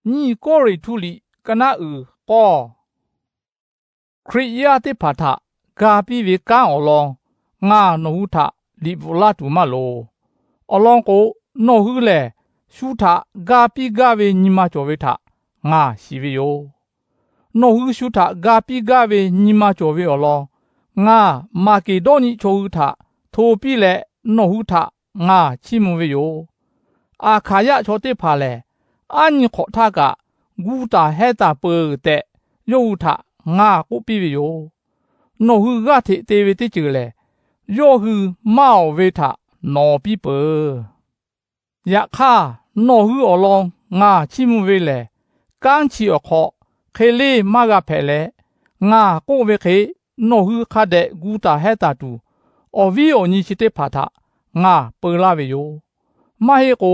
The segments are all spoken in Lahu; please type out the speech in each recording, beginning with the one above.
Nyiˇ Kawˇrenˍhtuˆ liꞈ ka naˉ uiˍ k'awˇ. Hkriꞈ yaˇ teˇ hpaˍ htaꞈ ga piˇ ve kanˉ awˬ lawn ngaˬ nawˬ hui htaꞈ liꞈ bvuhꞈ laˇ tuˬ maˇ loˍ. Awˬ lawn k'o, nawˬ hui lehˬ shu htaꞈ ga piˇ gaˇ ve nyi ma cawˬ ve htaꞈ ngaˬ shiˍ ve yoˬ. Nawˬ hui shu htaꞈ ga piˇ gaˇ ve nyi ma cawˬ ve awˬ lawn ngaˬ Maˍkeˍdawˇniˆ chaw hui htaꞈ hto piˇ leh, nawˬ hui htaꞈ ngaˬ chiˇ mvuh ve yoˬ. Aˍhkaˍyaˆ chaw teˇ hpaˍ lehˬ, aˉ nyi hk'awꞈ htaˇ kaꞈ gu taˍ hehˉ taˍ peuˬ tehꞈ, yawˇ hui htaꞈ ngaˬ k'oˆ piˇ ve yoˬ. Nawˬ hui g'aˇ hteꞈ te ve teˇ ceuˬ lehˬ, yawˇ hui maˇ awˍ ve htaꞈ nawˍ piˇ peuˬ. Yaꞈ hk'aˇ, nawˬ hui awˬ lawn ngaˬ chiˇ mvuh ve lehˬ, kanˉ chi awˬ hk'aw hk'e leˇ maˇ g'a hpehꞈ leh, ngaˬ k'oˆ ve hk'e nawˬ hui hk'a dehꞈ gu taˍ hehˉ taˍ tuˬ, awˬ viˉ awˬ nyi chi teˇ hpaˍ htaꞈ ngaˬ peu laˇ ve yoˬ. Maˇ heˆ k'o,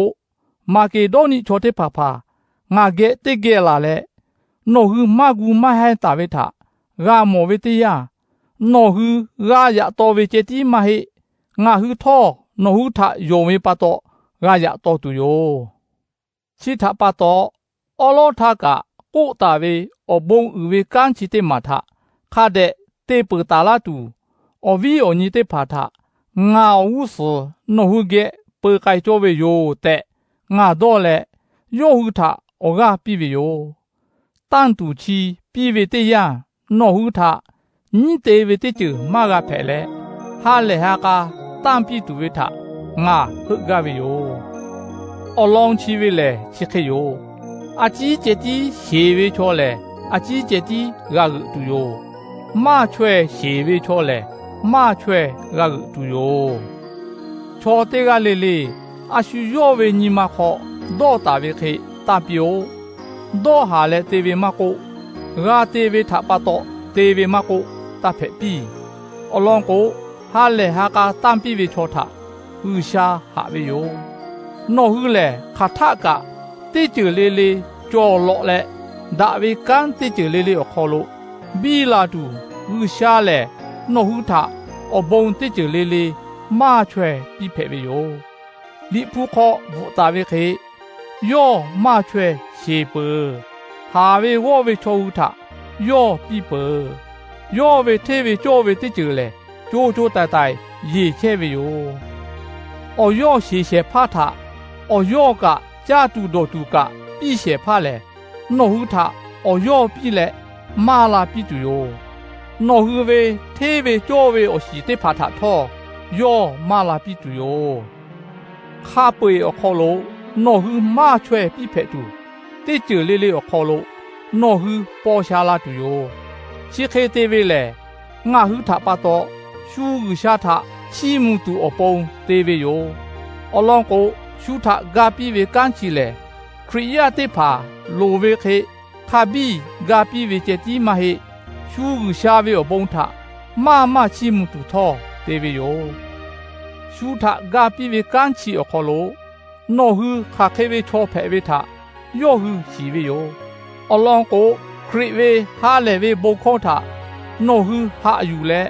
Maˍkeˍdawˇniˆ chaw teˇ hpaˍ hpaˍ ngaˬ geh teˇ geh laˬ leh, nawˬ hui maˇ gu maˇ hehˉ taˍ ve htaꞈ g'a mawˬ ve teˇ yanˇ, nawˬ hui g'a yaꞈ taw ve ceh tiˉ maˇ heˆ, ngaˬ hui htawˇ nawˬ hui htaꞈ yonˍ ve pa taw g'a yaꞈ taw tuˬ yoˬ. Chi htaꞈ pa taw, awˉ lawˉ htaˇ kaꞈ k'oˆ taˍ ve awˬ bon uiˍ ve kanˉ chi teˇ maˬ htaꞈ hk'a dehꞈ te peuˬ taˍ laˇ tuˬ, awˬ viˉ awˬ nyi teˇ hpaˍ htaꞈ ngaˬ awˬ g'uˇ suhˍ nawˬ hui geh peu k'ai cawˇ ve yoˬ tehꞈ ngaˬ dawˇ leh, yawˇ hui htaꞈ awˬ g'aˇ piˇ ve yoˬ. Tanˇ tuˬ chi piˇ ve teˇ yanˇ, nawˬ hui htaꞈ nyiˉ te ve teˇ ceuˬ maˇ g'a hpehꞈ leh, ha lehˬ ha k'a tanˇ piˇ tuˬ ve htaꞈ ngaˬ heuˆ gaˇ ve yoˬ. Awˬ lawn chi ve lehˬ chi hk'e yoˬ. A ciˉ ceh tiˉ sheˍ ve chaw lehˬ, a ciˉ ceh tiˉ g'a g'euꞈ tuˬ yoˬ. Maˇ chaweh sheˍ ve chaw lehˬ, maˇ chaweh g'a g'euꞈ tuˬ yoˬ. Chaw teˇ g'aˇ le le a shu yawˇ ve nyi ma hk'aw dawˇ taˍ ve hk'e tanˇ piˇ-oˆ. Dawˇ haˍ leh te ve maˇ k'oˆ, g'a te ve htaꞈ pa taw te ve maˇ k'oˆ, taˇ hpehꞈ piˇ. Awˬ lawn k'o, ha lehˬ ha k'a tanˇ piˇ ve chaw htaꞈ G'uiˬsha haꞈ ve yoˬ. Nawˬ hui lehˬ, hk'aˬ htaˆ kaꞈ teˇ ceuˬ le le cawˬ lawꞈ leh, daꞈ ve kanˉ teˇ ceuˬ le le awˬ hk'aw lo biˇ la tuˬ, G'uiˬsha lehˬ nawˬ hui htaꞈ awˬ bon teˇ ceuˬ le le maˇ chaweh piˇ hpehꞈ ve yoˬ. Liꞈ hpu hk'aw bvuhꞈ taˍ ve hk'e, yawˇ maˇ chaweh sheˍ peuˬ. Haˍ ve g'awˇ ve chaw hui htaꞈ yawˇ piˇ peuˬ. Yawˇ ve hteˇ ve cawˇ ve teˇ ceuˬ lehˬ, co co taiˍ taiˍ yeˬ chehˇ ve yoˬ. Awˬ yawˇ sheˍ shehˍ hpaˇ htaꞈ awˬ yawˇ kaꞈ caˇ tuˬ dawˬ tuˬ kaꞈ piˇ shehˍ hpaˇ lehˬ, nawˬ hui htaꞈ awˬ yawˇ piˇ leh maˇ la piˇ tuˬ yoˬ. Nawˬ hui ve hteˇ ve cawˇ ve awˬ shiˍ teˇ hpaˍ htaꞈ htawˇ yawˇ maˇ la piˇ tuˬ yoˬ. Hk'a peu-eˬ awˬ hk'aw lo nawˬ hui maˇ chaweh piˇ hpehꞈ tuˬ, teˇ ceuˬ le le awˬ hk'aw lo nawˬ hui paw sha la tuˬ yoˬ. Chi hk'e te ve lehˬ, ngaˬ hui htaꞈ pa taw shu G'uiˬsha htaꞈ chiˇ mvuh tuˬ awˬ pon te ve yoˬ. Awˬ lawn k'o, shu htaꞈ ga piˇ ve kanˉ chi lehˬ, Hkriꞈ yaˇ teˇ hpaˍ loˍ ve hk'e hk'a biˇ ga piˇ ve ceh tiˉ maˇ heˆ. Shu G'uiˬsha ve awˬ bon htaꞈ maˇ maˇ chiˇ mvuh tuˬ htawˇ te ve yoˬ. Shu htaꞈ ga piˇ ve kanˉ chi awˬ hk'aw lo nawˬ hui hk'aˬ hk'e ve chaw hpehꞈ ve htaꞈ yawˇ hui shiˍ ve yoˬ. Awˬ lawn k'o, Hkriꞈ ve ha lehˬ ve bon hkawˇ htaꞈ nawˬ hui haꞈ yuˬ leh,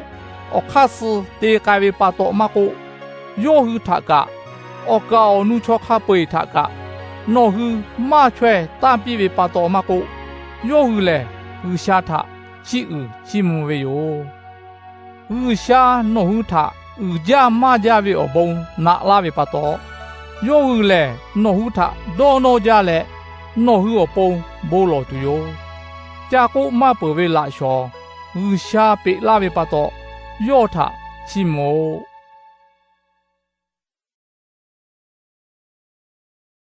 awˬ hk'aˇ suh te k'ai ve pa taw maˇ k'oˆ, yawˇ hui htaꞈ kaꞈ, awˬ kaˍ awˬ nu chaw hk'a peu-eˬ htaꞈ kaꞈ nawˬ hui maˇ chaweh tanˇ piˇ ve pa taw maˇ k'oˆ, yawˇ hui lehˬ G'uiˬsha htaꞈ chiˇ uiˍ chiˇ mvuh ve yoˬ. G'uiˬsha nawˬ hui htaꞈ uiˍ jaˇ maˇ jaˇ ve awˬ bon naꞈ laˇ ve pa taw, yawˇ hui lehˬ nawˬ hui htaꞈ dawˇ nawˇ jaˇ leh, nawˬ hui awˬ pon bon lawˬ tuˬ yoˬ. Ca k'oˆ maˇ peuˬ ve laꞈ shawˍ G'uiˬsha peꞈ laˇ ve pa taw, yawˇ htaꞈ chiˇ mvuh-oˆ.